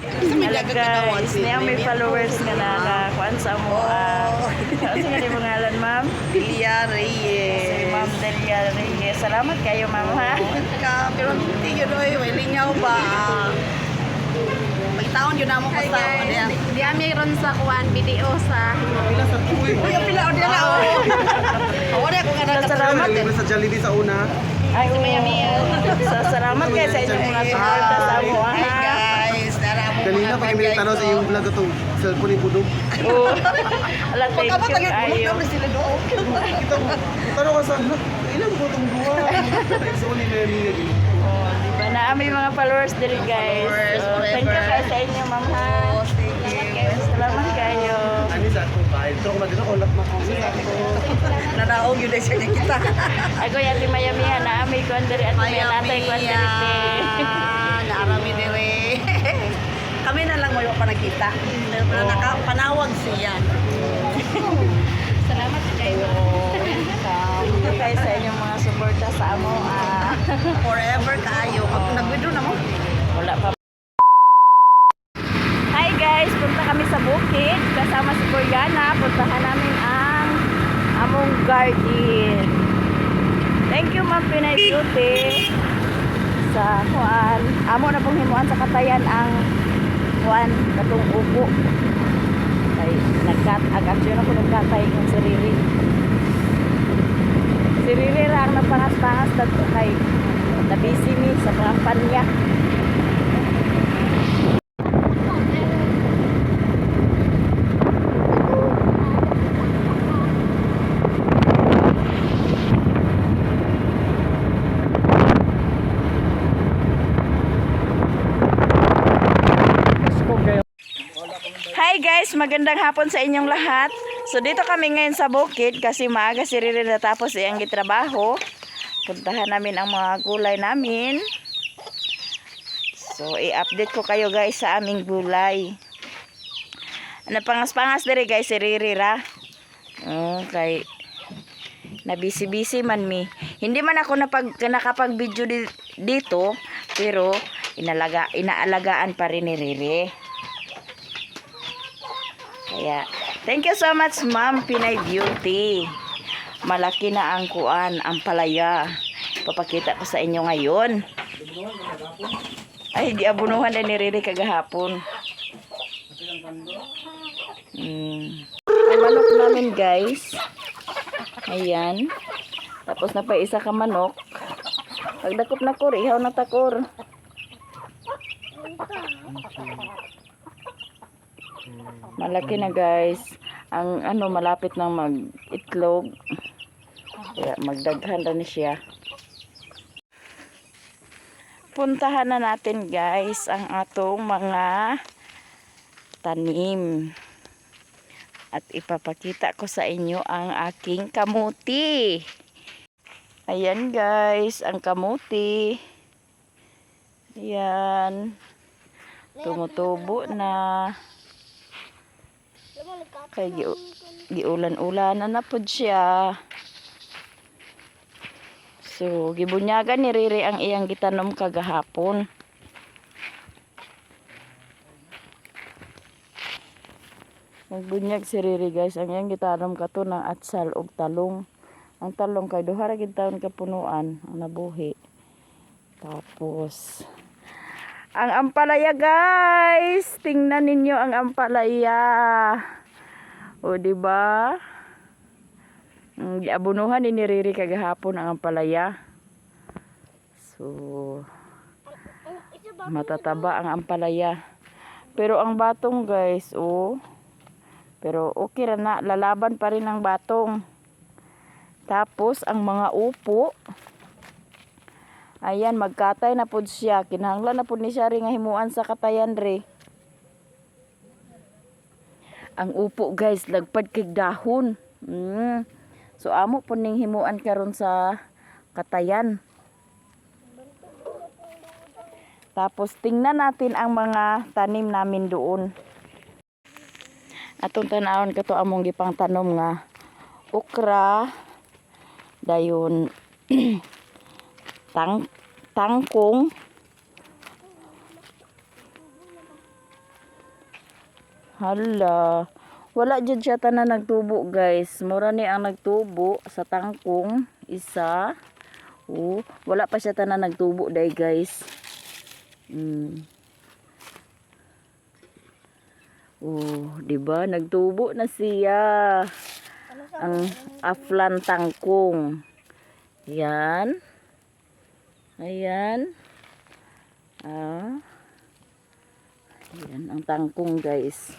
Hello guys, niya may followers nga nakakuan sa mo. Ah, ano sa nga ngalan, ma'am? Delia Si Reyes. Ma'am Delia Reyes. Salamat kayo, ma'am, ha. Ka, pero hindi yun oy, may lingaw ba? Pagitaon yun na mo Hi kasama guys, niya. di ami ron sa kuan video sa Uy, ang pila o na oh. Wala ko nga Salamat. Libre sa Jollibee sa una. Ay, oo. So, salamat kayo sa inyong mga suporta sa amo, Hi ha. guys, nara mo Dali na, pag may tanaw sa iyong vlog itong cellphone ni Budong. Oo. Ala, thank Pagkabot you ang bulok kayo. na sila doon. Kita mo, tanaw ka sa, "Hala, ilan ko itong duha?" So, ni Mary. Oh, diba na may mga followers diri, guys. Followers So, thank you forever. kayo sa inyo, ma'am, ha. Oh, thank you. Salamat kayo. Ani sa akong bahay. Ito ko madito, ulat na ko. Sa ako. Naraog yun na siya niya kita. Ako yati mayamihan na ami kuan diri at may natay kuan diri te. Naarami dire. Kami na lang may pa nagkita. Pero naka, panawag siya. Salamat kayo. Thank you kayo sa inyong mga suporta sa amo. Ah. Forever kayo. Pag nag-withdraw na mo. Wala pa. Hi guys, punta kami sa bukid kasama si Koryana. Puntahan namin ang among garden. Thank you, Ma'am Pinay Beauty, sa kuan. Amo na pong himuan sa katayan ang kuan katong upo. Kay nagkat ag-aksyon ako nagkatay ng sarili. Si Riri ra ang nagpangas-pangas dadto kay nabisi mi sa kampanya. Hi guys, magandang hapon sa inyong lahat. So dito kami ngayon sa bukid kasi maaga si Riri natapos iyang gitrabaho. Puntahan namin ang mga gulay namin. So i-update ko kayo guys sa aming gulay. Napangas-pangas diri guys si Riri ra. Okay. Na busy-busy man mi. Hindi man ako nakapag-video dito, pero inaalagaan pa rin ni Riri. Kaya, thank you so much, Ma'am Pinay Beauty. Malaki na ang kuan, ang palaya. Papakita ko sa inyo ngayon. Ay, giabunuhan na ni Riri kagahapon. Ang manok namin, guys. Ayan. Tapos na pa isa ka manok. Pagdakop na kor, ihaw na takor. Malaki na guys. Ang ano, malapit nang mag-itlog. Kaya magdaghan na ni siya. Puntahan na natin guys ang atong mga tanim. At ipapakita ko sa inyo ang aking kamuti. Ayan guys, ang kamuti. Ayan. Tumutubo na. Kay giulan-ulanan na pod siya. So, gibunyagan ni Riri ang iyang gitanom kagahapon. Nagbunyag si Riri guys, ang iyang gitanom kato ng atsal og talong. Ang talong kay duha ra gid taon kapunuan ang nabuhi. Tapos ang ampalaya guys, tingnan ninyo ang ampalaya. O di ba? Giabunuhan ni Riri kagahapon ang ampalaya. So matataba ang ampalaya. Pero ang batong guys, oh. Pero okay ra na, lalaban pa rin ang batong. Tapos ang mga upo. Ayan, magkatay na pud siya. Kinahanglan na pud ni siya ri nga himuan sa katayan re. Ang upo guys, lagpad kay dahon. So amo po ning himuan karon sa katayan. Tapos tingnan natin ang mga tanim namin doon. Atong tanawon kato among gipang tanom nga okra, dayon tangkong. Hala. Wala jud siya tanan nagtubo, guys. Mura ni ang nagtubo sa tangkong isa. Oh, wala pa siya tanan nagtubo day, guys. Oh, 'di ba? Nagtubo na siya. Ang aflan tangkong. Yan. Ayan. Ah. Ayan, ang tangkong, guys.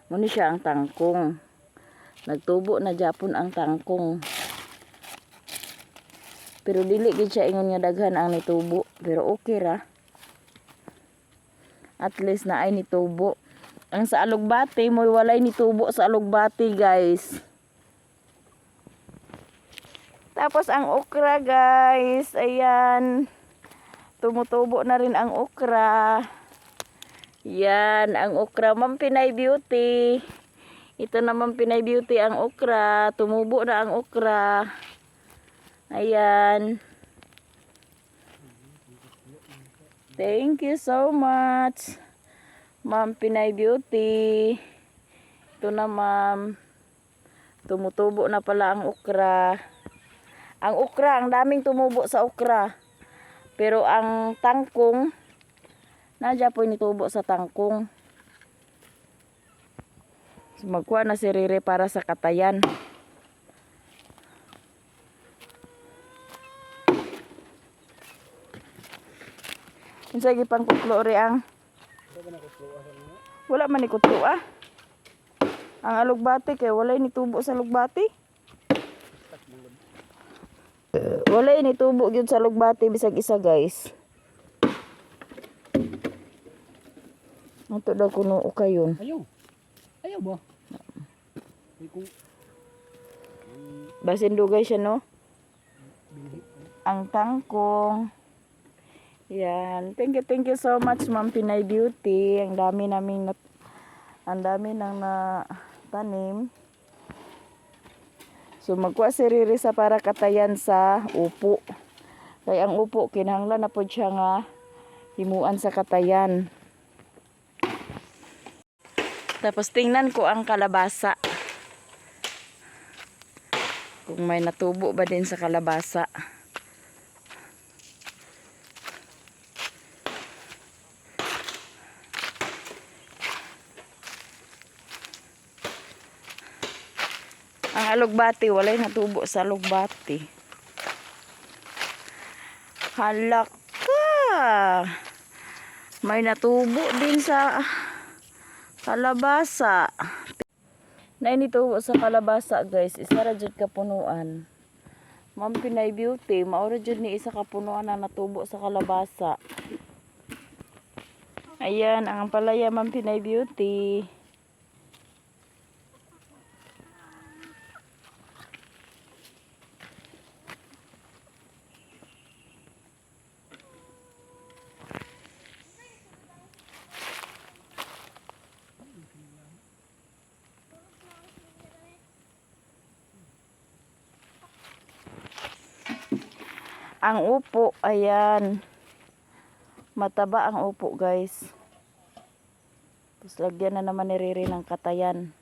Muna siya ang tangkong. Nagtubo na japon ang tangkong. Pero dili gid siya ingon nga daghan ang nitubo, pero okay ra. At least na ay nitubo. Ang sa alugbati, mo'y walay nitubo sa alugbati, guys. Tapos ang okra, guys. Ayan. Tumutubo na rin ang okra. Yan, ang okra. Ma'am Pinay Beauty. Ito naman Pinay Beauty ang okra. Tumubo na ang okra. Ayan. Thank you so much, Ma'am Pinay Beauty. Ito na, ma'am. Tumutubo na pala ang okra. Ang okra, ang daming tumubo sa okra. Pero ang tangkong, nadya po nitubo sa tangkong. So, magkuha na si Rere para sa katayan. Unsa gipang kutlo ri ang? Wala man ni kutlo ah. Ang alugbati kay walay nitubo sa alugbati. Walay nitubo gyud sa alugbati bisag isa, guys. Ato daw kuno kayon. Ayaw. Ayaw ba? Ay, kung Basin dugay siya, no? Ang tangkong. Yan. Thank you so much, Ma'am Pinay Beauty. Ang dami naming nat ang dami nang na tanim. So magkuha si Riri sa para katayan sa upo. Kay ang upo kinahanglan na pod siya nga himuan sa katayan. Tapos tingnan ko ang kalabasa. Kung may natubo ba din sa kalabasa. Ang alugbati, walay natubo sa alugbati. Halak ka! May natubo din sa kalabasa. Nainitubo sa kalabasa, guys. Isa ra jud ka punuan. Ma'am Pinay Beauty, maura jud ni isa ka punuan na natubo sa kalabasa. Ayan, ang palaya, Ma'am Pinay Beauty. Ang upo, ayan. Mataba ang upo, guys. Tapos lagyan na naman ni Riri ng katayan.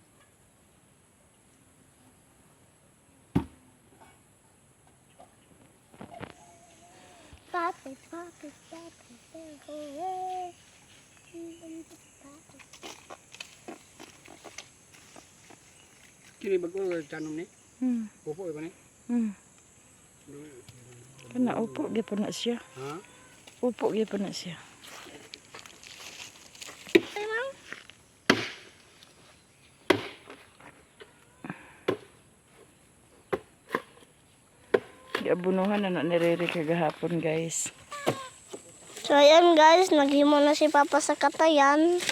Papi, papi, papi, papi. Kini bago tanom ni. Upo ba ni? Kana upo gyud na siya. Ha? Upo gyud na siya. Giabunuhan na na ni Riri kagahapon, guys. So ayan guys, naghimo na si Papa sa katayan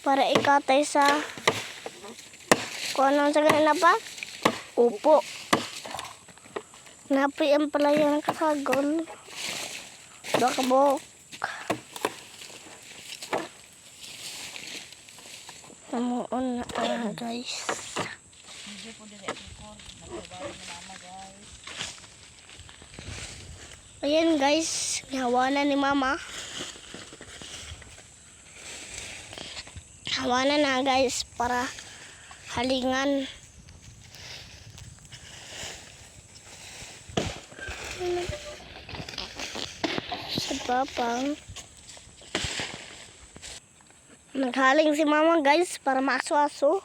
para ikatay sa kung anong sa ganun na pa? Upo. Napi ang palaya ng kasagol. Bakabok. Namuon na ah, guys. Ayan guys, gihawa na ni Mama. Hawanan na, guys, para halingan. Sa papang. Naghaling si mama, guys, para maaso-aso.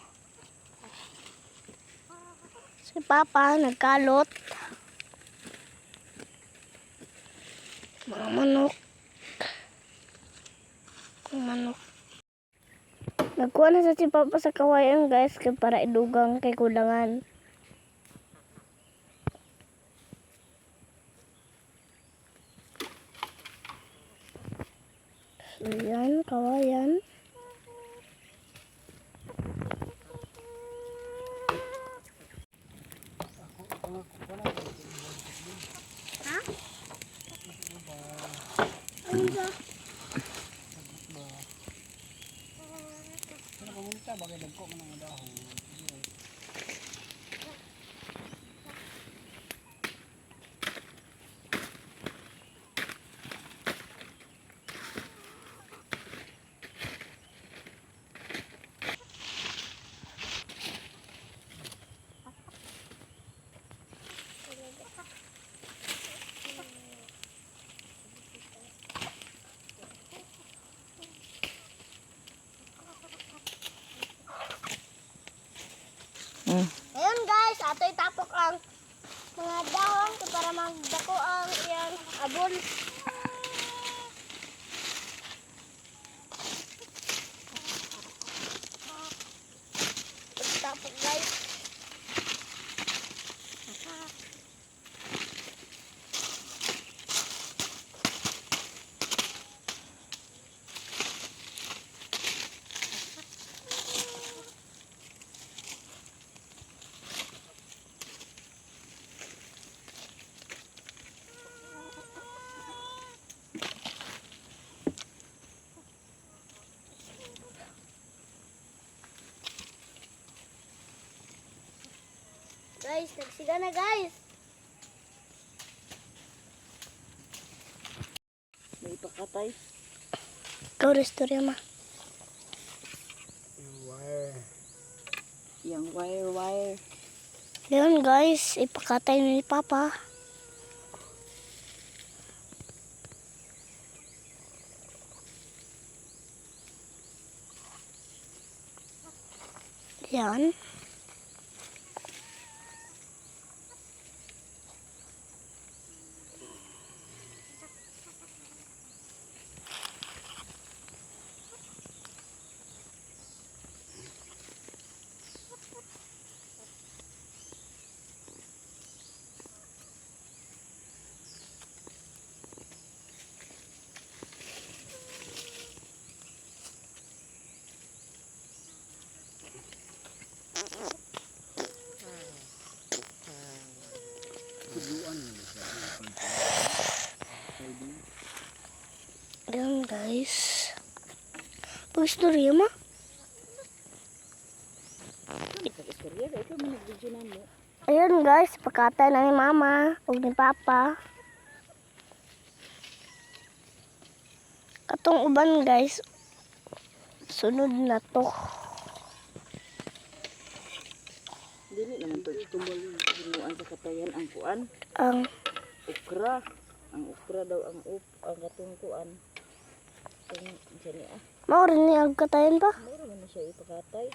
Si papa nagkalot. Mga manok. Mga manok. Nagkuha na sa si papa sa kawayan, guys, kay para idugang kay kulangan. So yan, kawayan. Ha? Ano ba? Ayun, guys, ato itapok ang mga dahon para magdako ang iyang abon. Tapok, guys. Guys, nagsiga na, guys. May ipakatay. Ikaw, istorya ma. Yung wire. Yang wire wire. Ayun guys, ipakatay ni Papa. Yan. Yan guys. Pag-istorya ma. Istorya kay ikaw man nag-video na mo. Ayun guys, pakatay na ni Mama ug ni Papa. Katong uban, guys, sunod na to. Dili naman to himuan sa katayan ang kuan. Ang Okra. Ang okra daw ang up ang katong kuan. Kung unsa ni ah. Mao rin ni ang katayan pa. Mura man na siya ipakatay.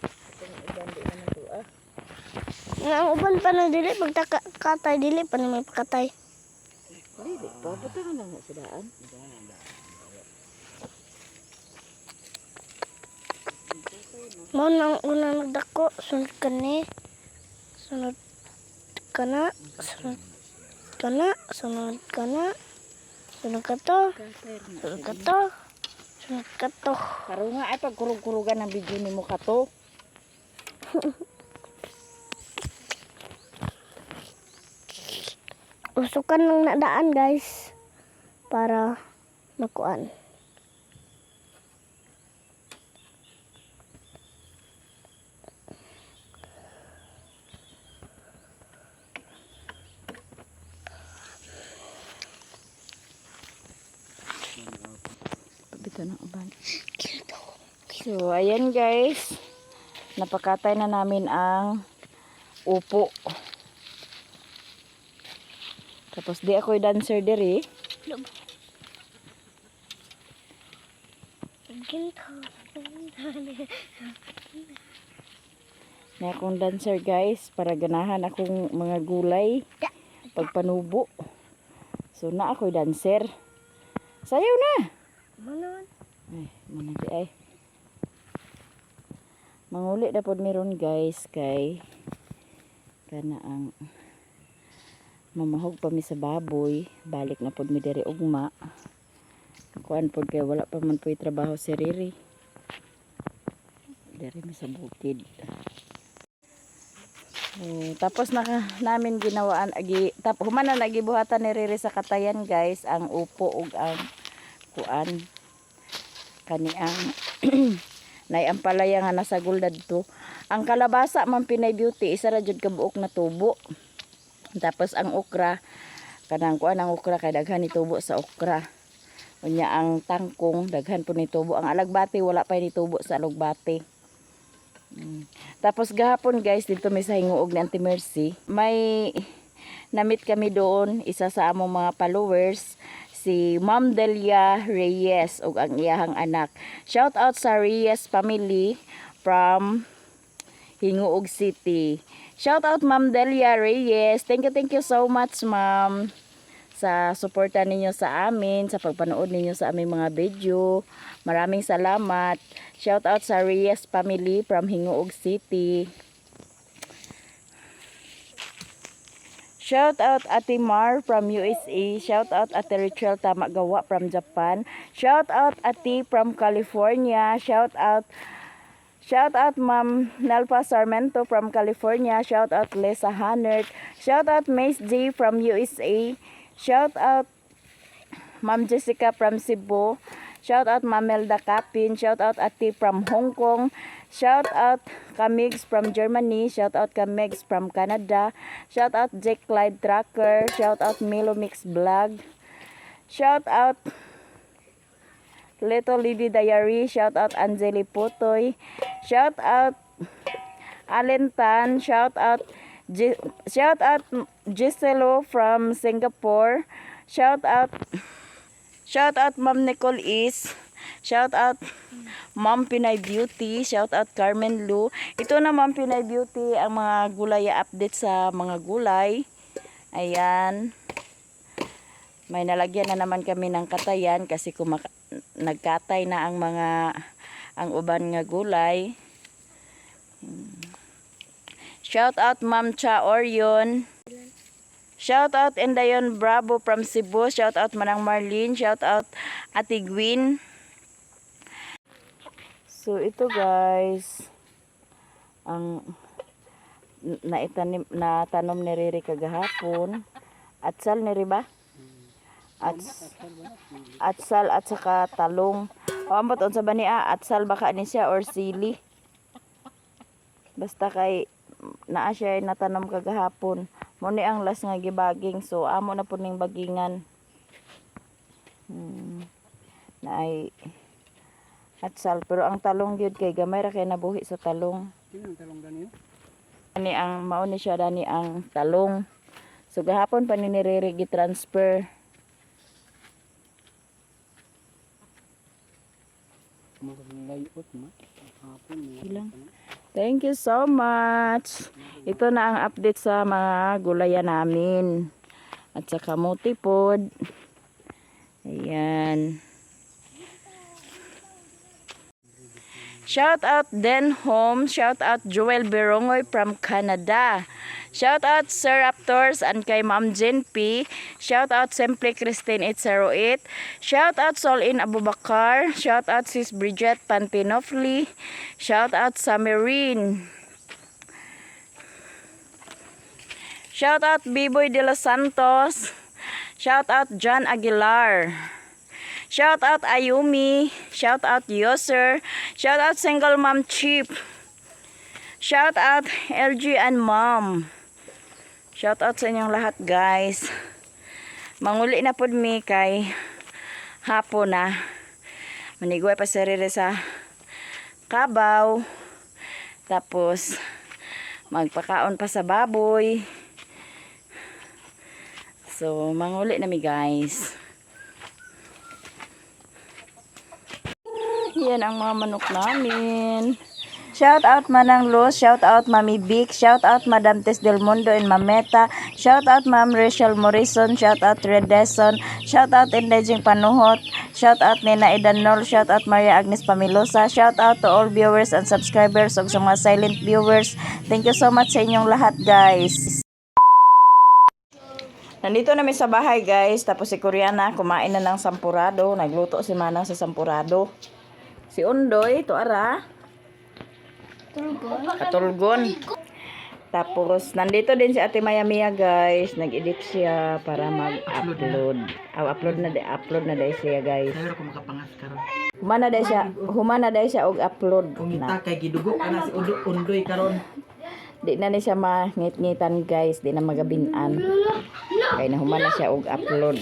Katong uban di naman to ah. Nga ang uban pa na dili pagkatay, dili pa na may pakatay. Dili pa butangan lang na sa daan. Mao nang una nagdako, sunod kani. Sunod kana, sunod kana, sunod kana. Sunod ka to, sunod ka to, sunod ka to. Karon nga ay pagkurug-kurugan ang video nimo kato. Usukan lang na daan, guys, para makuan. Ito na uban. So, ayan guys. Napakatay na namin ang upo. Tapos di ako'y dancer diri. Ginto. Na akong dancer guys para ganahan akong mga gulay pagpanubo. So na ako'y dancer. Sayaw na. Manon. Ay, muna di ay. Manguli na pod meron guys kay kana ang mamahog pa mi sa baboy, balik na pod mi diri ugma. Kuan pod kay wala pa man po'y trabaho si Riri. Diri mi sa bukid. Oh, tapos na namin ginawaan agi tap human na nagibuhatan ni Riri sa katayan guys ang upo ug ang kuan kani ang nay ang palaya nga nasa guldad to. Ang kalabasa man, Pinay Beauty, isa ra jud ka buok na tubo. Tapos ang okra, kanang kuan ang okra kay daghan ni tubo sa okra. Unya ang tangkong daghan po ni tubo. Ang alagbati wala pa ni tubo sa alagbati. Tapos gahapon guys, dito may sa Hinguog ni Auntie Mercy, may namit kami doon, isa sa among mga followers, si Ma'am Delia Reyes ug ang iyahang anak. Shout out sa Reyes family from Hinguog City. Shout out Ma'am Delia Reyes. Thank you so much, Ma'am, sa suporta ninyo sa amin, sa pagpanood ninyo sa aming mga video. Maraming salamat. Shout out sa Reyes family from Hinguog City. Shout out Ate Mar from USA. Shout out Ate Rachel Tamagawa from Japan. Shout out Ate from California. Shout out Ma'am Nalpa Sarmento from California. Shout out Lisa Hanert. Shout out Mace G from USA. Shout out Ma'am Jessica from Cebu. Shout out Ma'am Melda Kapin. Shout out Ate from Hong Kong. Shout out Kamigs from Germany. Shout out Kamigs from Canada. Shout out Jake Clyde Tracker. Shout out Milo Mix Vlog. Shout out Little Lady Diary. Shout out Anjeli Putoy. Shout out Allen Tan. Shout out Giselo from Singapore. Shout out Ma'am Nicole Is. Shout out Ma'am Pinay Beauty. Shout out Carmen Lu. Ito na, Ma'am Pinay Beauty, ang mga gulay update sa mga gulay. Ayan. May nalagyan na naman kami ng katayan kasi nagkatay na ang uban nga gulay. Shout out Ma'am Cha Orion. Shout out Endayon Bravo from Cebu. Shout out Manang Marlene. Shout out Ate Gwyn. So ito guys, ang naitanim na tanom ni Riri kagahapon. Atsal ni ba? Atsal at saka talong. O ambot unsa ba niya? Atsal baka ni siya or sili. Basta kay naa siya ay natanom kagahapon. Mo ni ang last nga gibaging, so amo na po ning bagingan. Naay atsal pero ang talong gyud kay gamay ra kay nabuhi sa talong. Ani ang mao ni siya dani ang talong. So gahapon pa ni Riri gi-transfer. Ilang? Thank you so much. Ito na ang update sa mga gulayan namin. At sa kamote pod. Ayan. Shout out Den Home. Shout out Joel Berongoy from Canada. Shout out Sir Raptors and kay Ma'am Jen P. Shout out Simple Christine 808. Shout out Solin Abubakar. Shout out Sis Bridget Pantinofli. Shout out Samarine. Shout out B-Boy De Los Santos. Shout out John Aguilar. Shout out Ayumi. Shout out Yoser. Shout out Single Mom Chip. Shout out LG and Mom. Shout out sa inyong lahat guys. Manguli na pod mi kay hapon na. Manigway pa sa rere sa kabaw. Tapos magpakaon pa sa baboy. So manguli na mi, guys. Yan ang mga manok namin. Shout out Manang Luz, shout out Mami Vic, shout out Madam Tess Del Mundo and Mameta, shout out Ma'am Rachel Morrison, shout out Redeson, shout out Indejing Panuhot, shout out Nina Idanol, shout out Maria Agnes Pamilosa, shout out to all viewers and subscribers ug sa mga silent viewers. Thank you so much sa inyong lahat, guys. Nandito namin sa bahay, guys. Tapos si Koreana kumain na ng sampurado. Nagluto si Manang sa sampurado. Si Undoy, to ara. Katulgon. Tapos, nandito din si Ate Maya Mia, guys. Nag-edit siya para mag-upload. Ah, upload na dahil siya, guys. Pero kung makapangas karon. Humana dahil siya og upload Kung na. kay gidugo ka na si Udo Undoy karon. Di na ni siya mangit-ngitan, guys. Di na magabinan. Kaya na humana siya og upload.